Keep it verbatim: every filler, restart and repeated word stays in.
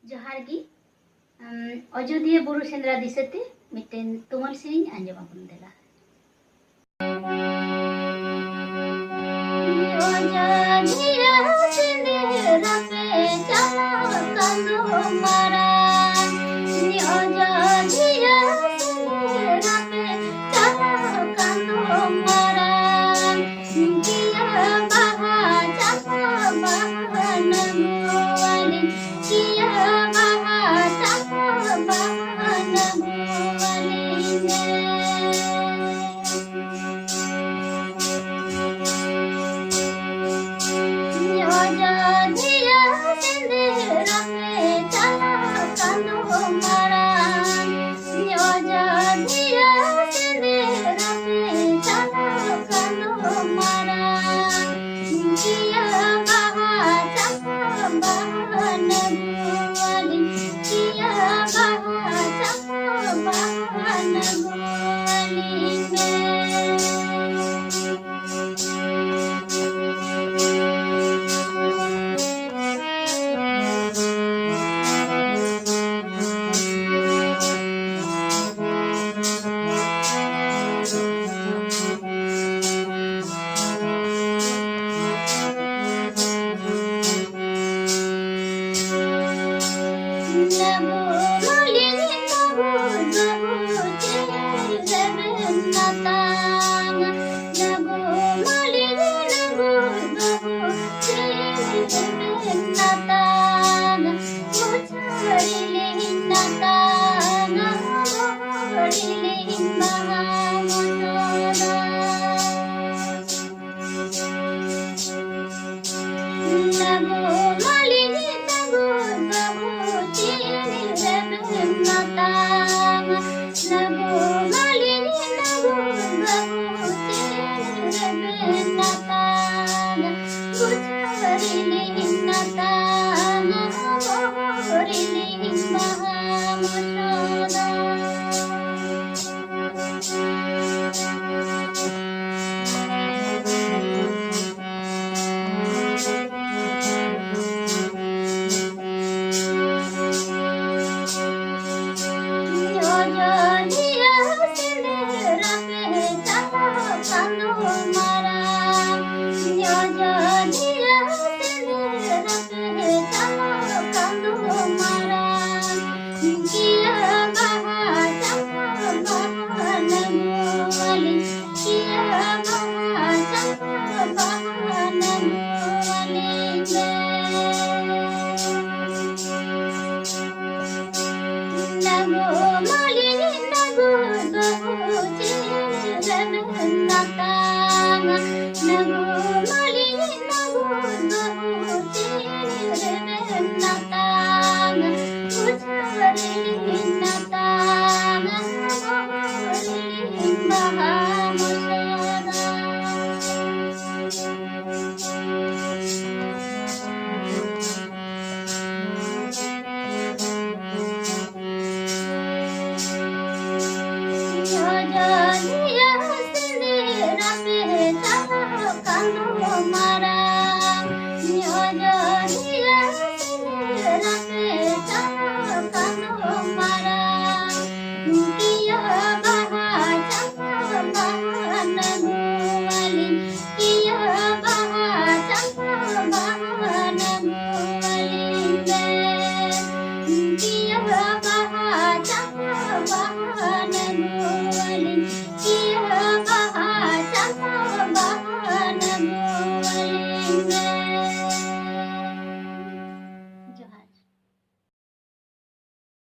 ᱡᱚᱦᱟᱨ ᱜᱮ᱾ ᱩᱢ, ᱚᱡᱳᱫᱷᱤᱭᱟᱹ ᱵᱩᱨᱩ ᱥᱮᱸᱫᱽᱨᱟ ᱫᱤᱥᱟᱹᱛᱮ ᱢᱤᱫᱴᱮᱱ ᱛᱩᱢᱟᱹᱞ ᱥᱮᱨᱮᱧ ᱟᱸᱡᱚᱢ ᱟᱵᱚᱱ ᱫᱮᱞᱟ᱾ ᱚᱡᱳᱫᱷᱤᱭᱟᱹ ᱥᱮᱸᱫᱽᱨᱟ ᱯᱮ ᱪᱟᱞᱟᱜ ᱠᱟᱱ ᱫᱚ ᱢᱟᱨᱟᱝ, ᱚᱡᱳᱫᱷᱤᱭᱟᱹ ᱥᱮᱸᱫᱽᱨᱟ ᱯᱮ ᱪᱟᱞᱟᱜ ᱠᱟᱱ ᱫᱚ ᱢᱟᱨᱟᱝ, ᱠᱤᱭᱟᱹ ᱵᱟᱦᱟ ᱪᱟᱢᱯᱟ ᱵᱟᱦᱟ ᱱᱟᱹᱜᱩᱣᱟᱞᱤᱧ, ᱠᱤᱭᱟᱹ ᱵᱟᱦᱟ ᱪᱟᱢᱯᱟ ᱵᱟᱦᱟ ᱱᱟᱹᱜᱩᱣᱟᱞᱤᱧ ᱢᱮ᱾ ᱚᱡᱳᱫᱷᱤᱭᱟᱹ ᱥᱮᱸᱫᱽᱨᱟ ᱯᱮ ᱪᱟᱞᱟᱜ ᱠᱟᱱ ᱫᱚ ᱢᱟᱨᱟᱝ, ᱚᱡᱳᱫᱷᱤᱭᱟᱹ ᱥᱮᱸᱫᱽᱨᱟ ᱯᱮ ᱪᱟᱞᱟᱜ ᱠᱟᱱ ᱫᱚ ᱢᱟᱨᱟᱝ, ᱠᱤᱭᱟᱹ ᱵᱟᱦᱟ ᱪᱟᱢᱯᱟ ᱵᱟᱦᱟ ᱱᱟᱹᱜᱩᱣᱟᱞᱤᱧ, ᱠᱤᱭᱟᱹ ᱵᱟᱦᱟ ᱪᱟᱢᱯᱟ ᱵᱟᱦᱟ ᱱᱟᱹᱜᱩᱣᱟᱞᱤᱧ ᱢᱮ᱾